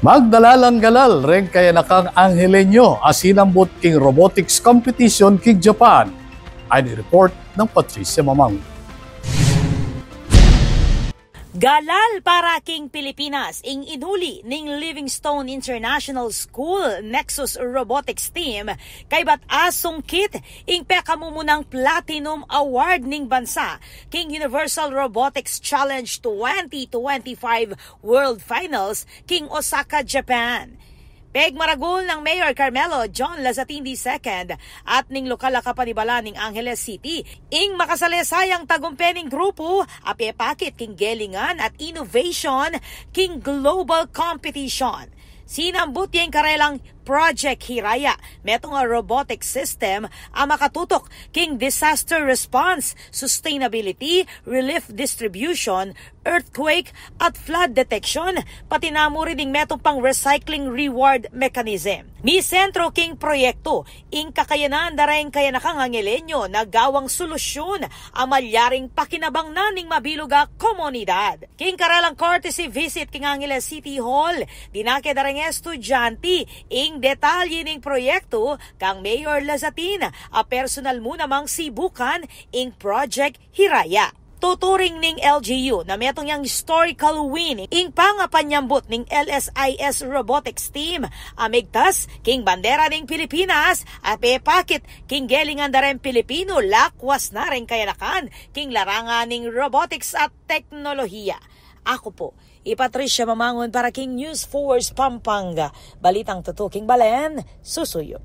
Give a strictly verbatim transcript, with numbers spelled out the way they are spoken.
Pagdala lang galal reng kayanakang Angelenyo a sinambut king robotics competition king Japan. Ayan ing report nang Patricia Mamang. Galal para king Pilipinas ing inuli ning Livingstone International School Nexus Robotics Team, kaybat asungkit ing pekamumunang Platinum Award ning bansa king Universal Robotics Challenge twenty twenty-five World Finals king Osaka, Japan. Pegmaragul nang Mayor Carmelo John Lazatin the second at ning lokal a kapanibalan ning Angeles City ing makasalesayang tagumpe ning grupu a pepakit king gelingan at innovation king global competition. Sinambut ya ing karelang Project Hiraya, metung a robotic system a makatutok king disaster response, sustainability, relief distribution, earthquake at flood detection, pati na mu rin ding metung pang recycling reward mechanism. Misentro king proyektu ing kakayanan da reng kayanakang Angelenyo na gawang solusyun a malyaring pakinabang na ning mabilug a komunidad. King karelang courtesy visit king Angeles City Hall, dinake da reng estudyante ing detalye ning proyektu kang Mayor Lazatin a personal mu namang sibukan ing Project Hiraya. Tuturing ning L G U na metung yang historical win ing pangapanyambut ning L S I S Robotics Team a migtas king bandera ning Pilipinas a pepakit king gelingan da reng Pilipinu lakwas na reng kayanakan king larangan ning robotics at teknolohiya. Aku pu i Patricia Mamangun para king News Force Pampanga. Balitang tutuking balen, susuyu.